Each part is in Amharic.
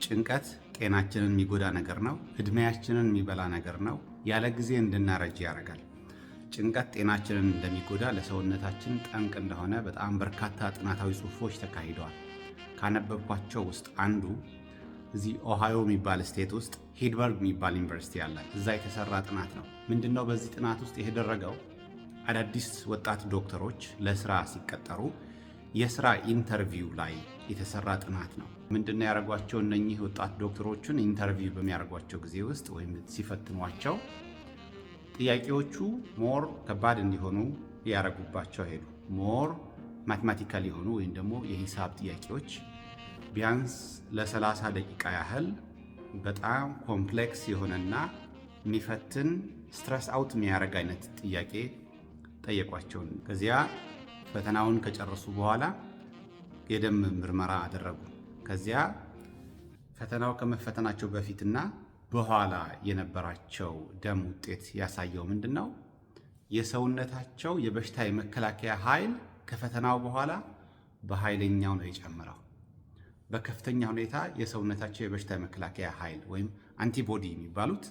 ጭንቀት ጤናችንን የሚጎዳ ነገር ነው። እድሜያችንን የሚበላ ነገር ነው። ያለ ጊዜ እንድናረጅ ያደርጋል። ጭንቀት ጤናችንን እንደሚጎዳ፣ ለሰውነታችን ጠንቅ እንደሆነ በጣም በርካታ ጥናታዊ ጽሑፎች ተካሂደዋል። ካነበብኳቸው ውስጥ አንዱ እዚህ ኦሃዮ የሚባል state ውስጥ ሂድበርግ የሚባል ዩኒቨርሲቲ አለ። እዛ የተሰራ ጥናት ነው። ምንድነው በዚህ ጥናት ውስጥ የተደረገው? አዳዲስ ወጣት ዶክተሮች ለስራ ሲቀጠሩ የስራ interview ላይ የተሰራ ጥናት ነው። ምንድነው ያደረጓቸው? እነኚህ ወጣት ዶክተሮችን interview በሚያደርጓቸው ጊዜ ውስጥ ወይም ሲፈትኗቸው ጥያቄዎቹ more ከባድ እንዲሆኑ ያደረጉባቸው ሄዱ። More mathematical የሆኑ ወይም ደግሞ የሂሳብ ጥያቄዎች ቢያንስ ለ30 ደቂቃ ያህል በጣም complex የሆነና የሚፈትን፣ stress out የሚያደርግ አይነት ጥያቄ ጠየቋቸው። ከዚያ ፈተናውን ከጨረሱ በኋላ የደም ምርመራ አደረጉ። ከዚያ ፈተናው ከመፈተናቸው በፊትና በኋላ የነበራቸው ደም ውጤት ያሳየው ምንድን ነው? የሰውነታቸው የበሽታ የመከላከያ ኃይል ከፈተናው በኋላ በኃይለኛው ነው የጨመረው። በከፍተኛ ሁኔታ የሰውነታቸው የበሽታ የመከላከያ ኃይል ወይም antibody የሚባሉት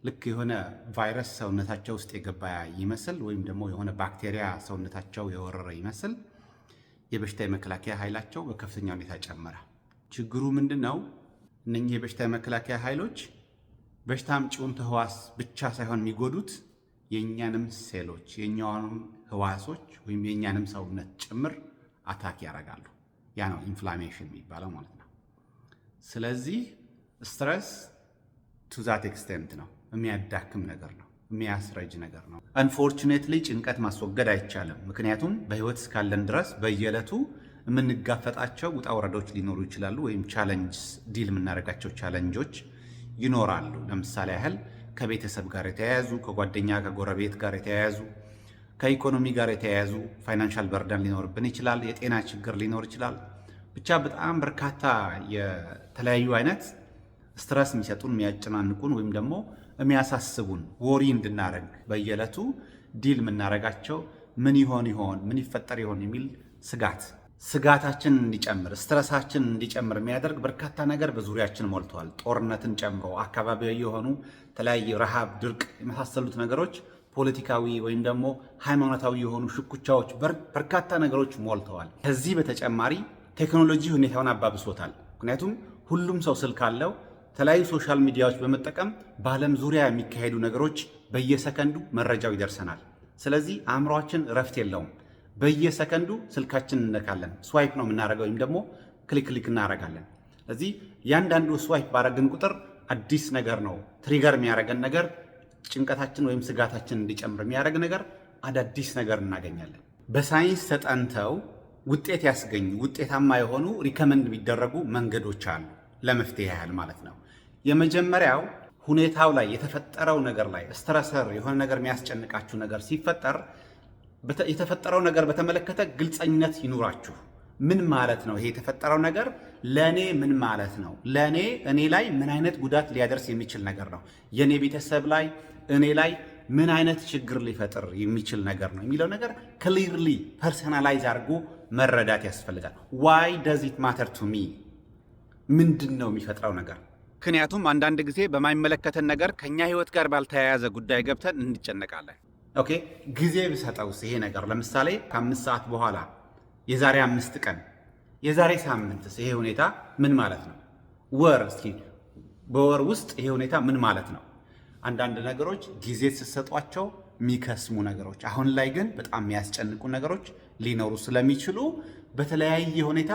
ልክ የሆነ ቫይረስ ሰውነታቸው ውስጥ የገባ ይመስል ወይም ደግሞ የሆነ ባክቴሪያ ሰውነታቸው የወረረ ይመስል የበሽታ የመከላከያ ኃይላቸው በከፍተኛ ሁኔታ ጨመረ። ችግሩ ምንድን ነው? እነኚህ የበሽታ የመከላከያ ኃይሎች በሽታ አምጪውን ተህዋስ ብቻ ሳይሆን የሚጎዱት የእኛንም ሴሎች፣ የእኛንም ህዋሶች ወይም የእኛንም ሰውነት ጭምር attack ያደርጋሉ። ያ ነው inflammation የሚባለው ማለት ነው። ስለዚህ stress to that extent ነው፣ የሚያዳክም ነገር ነው፣ የሚያስረጅ ነገር ነው። Unfortunately ጭንቀት ማስወገድ አይቻልም። ምክንያቱም በህይወት እስካለን ድረስ በየዕለቱ የምንጋፈጣቸው ውጣ ውረዶች ሊኖሩ ይችላሉ፣ ወይም challenge deal የምናደርጋቸው challenge ኦች ይኖራሉ። ለምሳሌ ያህል ከቤተሰብ ጋር የተያያዙ፣ ከጓደኛ ከጎረቤት ጋር የተያያዙ፣ ከኢኮኖሚ ጋር የተያያዙ financial burden ሊኖርብን ይችላል። የጤና ችግር ሊኖር ይችላል። ብቻ በጣም በርካታ የተለያዩ አይነት stress የሚሰጡን፣ የሚያጨናንቁን ወይም ደግሞ የሚያሳስቡን፣ worry እንድናደርግ በየዕለቱ deal የምናደርጋቸው ምን ይሆን ይሆን፣ ምን ይፈጠር ይሆን የሚል ስጋት፣ ስጋታችን እንዲጨምር፣ stress ኣችን እንዲጨምር የሚያደርግ በርካታ ነገር በዙሪያችን ሞልተዋል። ጦርነትን ጨምሮ አካባቢያዊ የሆኑ የተለያዩ ረሃብ፣ ድርቅ የመሳሰሉት ነገሮች፣ ፖለቲካዊ ወይም ደግሞ ሃይማኖታዊ የሆኑ ሽኩቻዎች፣ በርካታ ነገሮች ሞልተዋል። ከዚህ በተጨማሪ ቴክኖሎጂ ሁኔታውን አባብሶታል። ምክንያቱም ሁሉም ሰው ስልክ አለው። የተለያዩ social media ዎች በመጠቀም በዓለም ዙሪያ የሚካሄዱ ነገሮች በየሰከንዱ መረጃው ይደርሰናል። ስለዚህ አእምሯችን እረፍት የለውም። በየሰከንዱ ስልካችን እንነካለን። Swipe ነው የምናደርገው ወይም ደግሞ click click እናደርጋለን። ስለዚህ እያንዳንዱ swipe ባረግን ቁጥር አዲስ ነገር ነው trigger የሚያደርገን ነገር፣ ጭንቀታችን ወይም ስጋታችን እንዲጨምር የሚያደርግ ነገር፣ አዳዲስ ነገር እናገኛለን። በሳይንስ ተጠንተው ውጤት ያስገኙ፣ ውጤታማ የሆኑ፣ recommend የሚደረጉ መንገዶች አሉ ለመፍትሄ ያህል ማለት ነው። የመጀመሪያው ሁኔታው ላይ፣ የተፈጠረው ነገር ላይ፣ stressor የሆነ ነገር፣ የሚያስጨንቃችሁ ነገር ሲፈጠር የተፈጠረው ነገር በተመለከተ ግልፀኝነት ይኑራችሁ። ምን ማለት ነው? ይሄ የተፈጠረው ነገር ለእኔ ምን ማለት ነው? ለእኔ እኔ ላይ ምን አይነት ጉዳት ሊያደርስ የሚችል ነገር ነው? የእኔ ቤተሰብ ላይ፣ እኔ ላይ ምን አይነት ችግር ሊፈጥር የሚችል ነገር ነው የሚለው ነገር clearly personalize አድርጎ መረዳት ያስፈልጋል። Why does it matter to me? ምንድን ነው የሚፈጥረው ነገር? ምክንያቱም አንዳንድ ጊዜ በማይመለከተን ነገር፣ ከኛ ህይወት ጋር ባልተያያዘ ጉዳይ ገብተን እንጨነቃለን። Okay፣ ጊዜ ብሰጠውስ ይሄ ነገር ለምሳሌ ከ5 ሰዓት በኋላ፣ የዛሬ 5 ቀን፣ የዛሬ ሳምንትስ ይሄ ሁኔታ ምን ማለት ነው? ወር፣ እስኪ በወር ውስጥ ይሄ ሁኔታ ምን ማለት ነው? አንዳንድ ነገሮች ጊዜ ስትሰጧቸው የሚከስሙ ነገሮች፣ አሁን ላይ ግን በጣም የሚያስጨንቁ ነገሮች ሊኖሩ ስለሚችሉ በተለያየ ሁኔታ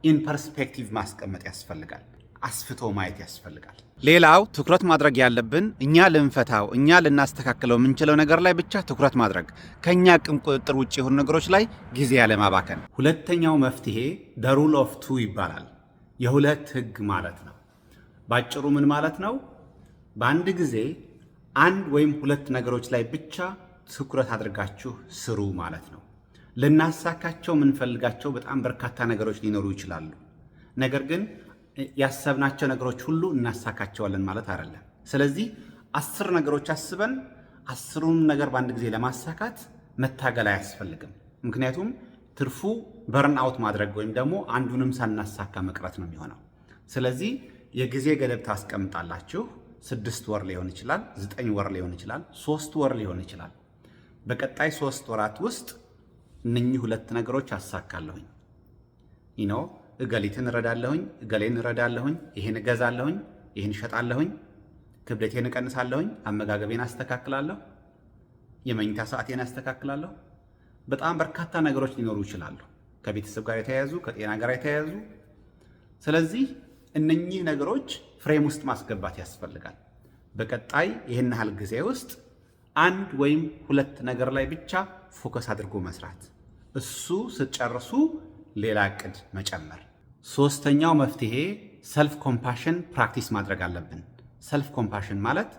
in perspective ማስቀመጥ ያስፈልጋል። አስፍቶ ማየት ያስፈልጋል። ሌላው ትኩረት ማድረግ ያለብን እኛ ልንፈታው፣ እኛ ልናስተካክለው የምንችለው ነገር ላይ ብቻ ትኩረት ማድረግ፣ ከእኛ አቅም ቁጥጥር ውጭ የሆኑ ነገሮች ላይ ጊዜ ያለማባከን። ሁለተኛው መፍትሄ the rule of two ይባላል። የሁለት ህግ ማለት ነው። ባጭሩ ምን ማለት ነው? በአንድ ጊዜ አንድ ወይም ሁለት ነገሮች ላይ ብቻ ትኩረት አድርጋችሁ ስሩ ማለት ነው። ልናሳካቸው የምንፈልጋቸው በጣም በርካታ ነገሮች ሊኖሩ ይችላሉ። ነገር ግን ያሰብናቸው ነገሮች ሁሉ እናሳካቸዋለን ማለት አይደለም። ስለዚህ 10 ነገሮች አስበን 10ሩን ነገር በአንድ ጊዜ ለማሳካት መታገል አያስፈልግም። ምክንያቱም ትርፉ burn out ማድረግ ወይም ደግሞ አንዱንም ሳናሳካ መቅረት ነው የሚሆነው። ስለዚህ የጊዜ ገደብ ታስቀምጣላችሁ። 6 ወር ሊሆን ይችላል፣ 9 ወር ሊሆን ይችላል፣ 3 ወር ሊሆን ይችላል። በቀጣይ 3 ወራት ውስጥ እነኚህ ሁለት ነገሮች አሳካለሁኝ። እገሊትን እረዳለሁኝ፣ እገሌን እረዳለሁኝ፣ ይሄን እገዛለሁኝ፣ ይሄን እሸጣለሁኝ፣ ክብደቴን እቀንሳለሁኝ፣ አመጋገቤን አስተካክላለሁ፣ የመኝታ ሰዓቴን አስተካክላለሁ። በጣም በርካታ ነገሮች ሊኖሩ ይችላሉ፣ ከቤተሰብ ጋር የተያያዙ፣ ከጤና ጋር የተያያዙ። ስለዚህ እነኚህ ነገሮች frame ውስጥ ማስገባት ያስፈልጋል። በቀጣይ ይህን ያህል ጊዜ ውስጥ አንድ ወይም ሁለት ነገር ላይ ብቻ focus አድርጎ መስራት፣ እሱ ስትጨርሱ ሌላ እቅድ መጨመር። ሶስተኛው መፍትሄ self compassion practice ማድረግ አለብን። Self compassion ማለት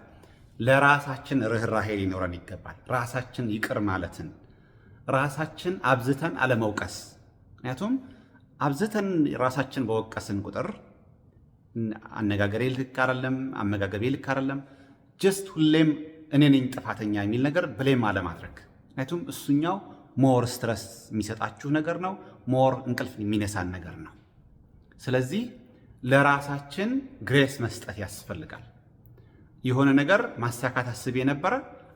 ለራሳችን ርኅራሄ ሊኖረን ይገባል። ራሳችን ይቅር ማለትን፣ ራሳችን አብዝተን አለመውቀስ። ምክንያቱም አብዝተን ራሳችን በወቀስን ቁጥር አነጋገሬ ልክ አይደለም፣ አመጋገቤ ልክ አይደለም፣ just ሁሌም እኔ ነኝ ጥፋተኛ የሚል ነገር blame አለማድረግ። ምክንያቱም እሱኛው more stress የሚሰጣችሁ ነገር ነው፣ more እንቅልፍ የሚነሳን ነገር ነው። ስለዚህ ለራሳችን grace መስጠት ያስፈልጋል። የሆነ ነገር ማሳካት አስቤ ነበረ፣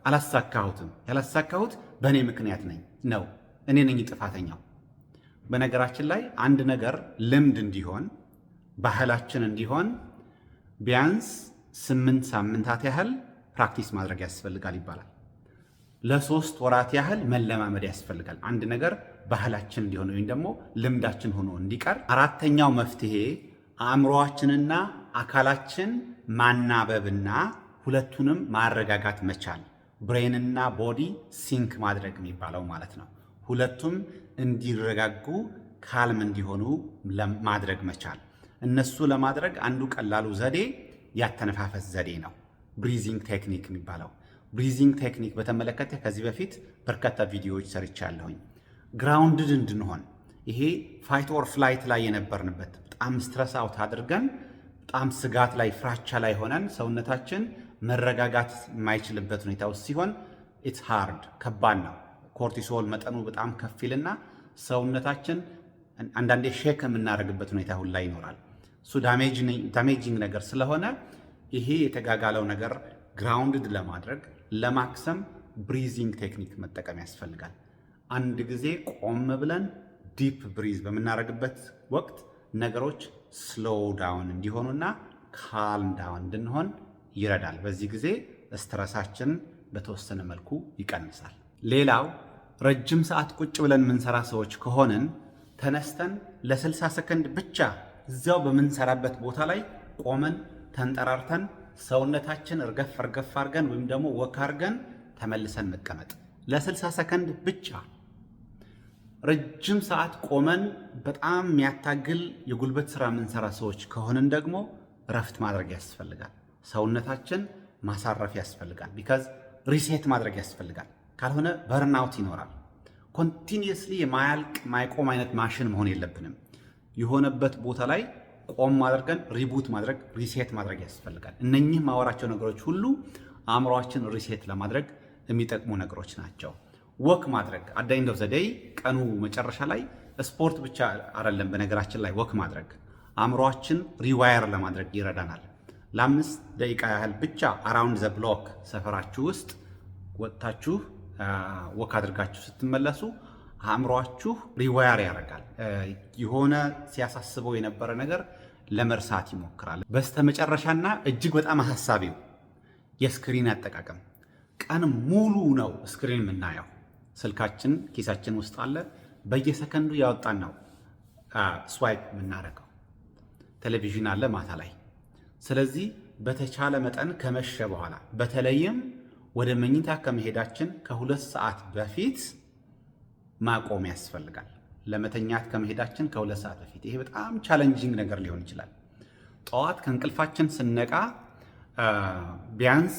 አላሳካሁትም። ያላሳካሁት በእኔ ምክንያት ነኝ ነው፣ እኔ ነኝ ጥፋተኛው። በነገራችን ላይ አንድ ነገር ልምድ እንዲሆን፣ ባህላችን እንዲሆን ቢያንስ 8 ሳምንታት ያህል practice ማድረግ ያስፈልጋል ይባላል። ለ3 ወራት ያህል መለማመድ ያስፈልጋል። አንድ ነገር ባህላችን እንዲሆን ወይም ደግሞ ልምዳችን ሆኖ እንዲቀር። አራተኛው መፍትሄ አእምሮአችንና አካላችን ማናበብና ሁለቱንም ማረጋጋት መቻል፣ brain ና body sync ማድረግ የሚባለው ማለት ነው። ሁለቱም እንዲረጋጉ፣ calm እንዲሆኑ ማድረግ መቻል። እነሱ ለማድረግ አንዱ ቀላሉ ዘዴ ያተነፋፈስ ዘዴ ነው፣ breathing technique የሚባለው። Breathing technique በተመለከተ ከዚህ በፊት በርካታ ቪዲዮዎች ሰርቻለሁኝ። Grounded እንድንሆን፣ ይሄ fight or flight ላይ የነበርንበት፣ በጣም stress out አድርገን፣ በጣም ስጋት ላይ፣ ፍራቻ ላይ ሆነን ሰውነታችን መረጋጋት የማይችልበት ሁኔታ ውስጥ ሲሆን it's hard፣ ከባድ ነው። Cortisol መጠኑ በጣም ከፍ ይልና ሰውነታችን አንዳንዴ shake የምናደርግበት ሁኔታ ሁላ ይኖራል። እሱ damaging ነገር ስለሆነ ይሄ የተጋጋለው ነገር grounded ለማድረግ፣ ለማክሰም breathing technique መጠቀም ያስፈልጋል። አንድ ጊዜ ቆም ብለን deep breathe በምናደርግበት ወቅት ነገሮች slow down እንዲሆኑና calm down እንድንሆን ይረዳል። በዚህ ጊዜ stress ኣችን በተወሰነ መልኩ ይቀንሳል። ሌላው ረጅም ሰዓት ቁጭ ብለን የምንሰራ ሰዎች ከሆንን ተነስተን ለ60 ሰከንድ ብቻ እዚያው በምንሰራበት ቦታ ላይ ቆመን፣ ተንጠራርተን፣ ሰውነታችን እርገፍ እርገፍ አድርገን ወይም ደግሞ walk አድርገን ተመልሰን መቀመጥ ለ60 ሰከንድ ብቻ። ረጅም ሰዓት ቆመን በጣም የሚያታግል የጉልበት ስራ የምንሰራ ሰዎች ከሆንን ደግሞ እረፍት ማድረግ ያስፈልጋል። ሰውነታችን ማሳረፍ ያስፈልጋል። Because reset ማድረግ ያስፈልጋል። ካልሆነ burnout ይኖራል። Continuously የማያልቅ ማይቆም አይነት ማሽን መሆን የለብንም። የሆነበት ቦታ ላይ ቆም አድርገን reboot ማድረግ፣ reset ማድረግ ያስፈልጋል። እነኚህ ማወራቸው ነገሮች ሁሉ አእምሯችን reset ለማድረግ የሚጠቅሙ ነገሮች ናቸው። Walk ማድረግ at the end of the day፣ ቀኑ መጨረሻ ላይ ስፖርት ብቻ አይደለም። በነገራችን ላይ walk ማድረግ አእምሯችን rewire ለማድረግ ይረዳናል። ለ5 ደቂቃ ያህል ብቻ around the block ሰፈራችሁ ውስጥ ወጥታችሁ walk አድርጋችሁ ስትመለሱ አእምሯችሁ rewire ያደርጋል። የሆነ ሲያሳስበው የነበረ ነገር ለመርሳት ይሞክራል። በስተመጨረሻና እጅግ በጣም አሳሳቢው የ screen አጠቃቀም። ቀን ሙሉ ነው screen የምናየው። ስልካችን ኪሳችን ውስጥ አለ። በየሰከንዱ ያወጣን ነው swipe የምናደርገው። ቴሌቪዥን አለ ማታ ላይ። ስለዚህ በተቻለ መጠን ከመሸ በኋላ፣ በተለይም ወደ መኝታ ከመሄዳችን ከ2 ሰዓት በፊት ማቆም ያስፈልጋል። ለመተኛት ከመሄዳችን ከ2 ሰዓት በፊት። ይሄ በጣም challenging ነገር ሊሆን ይችላል። ጠዋት ከእንቅልፋችን ስንነቃ ቢያንስ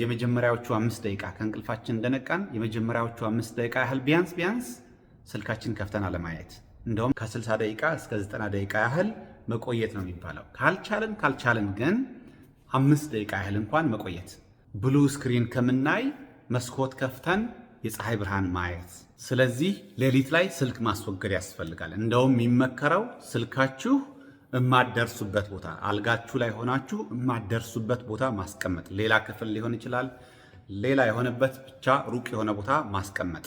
የመጀመሪያዎቹ 5 ደቂቃ፣ ከእንቅልፋችን እንደነቃን የመጀመሪያዎቹ 5 ደቂቃ ያህል ቢያንስ ቢያንስ ስልካችን ከፍተን አለማየት። እንደውም ከ60 ደቂቃ እስከ 90 ደቂቃ ያህል መቆየት ነው የሚባለው። ካልቻልን ግን 5 ደቂቃ ያህል እንኳን መቆየት፣ blue screen ከምናይ መስኮት ከፍተን የፀሐይ ብርሃን ማየት። ስለዚህ ሌሊት ላይ ስልክ ማስወገድ ያስፈልጋል። እንደውም የሚመከረው ስልካችሁ የማትደርሱበት ቦታ፣ አልጋችሁ ላይ ሆናችሁ የማትደርሱበት ቦታ ማስቀመጥ። ሌላ ክፍል ሊሆን ይችላል፣ ሌላ የሆነበት ብቻ ሩቅ የሆነ ቦታ ማስቀመጥ።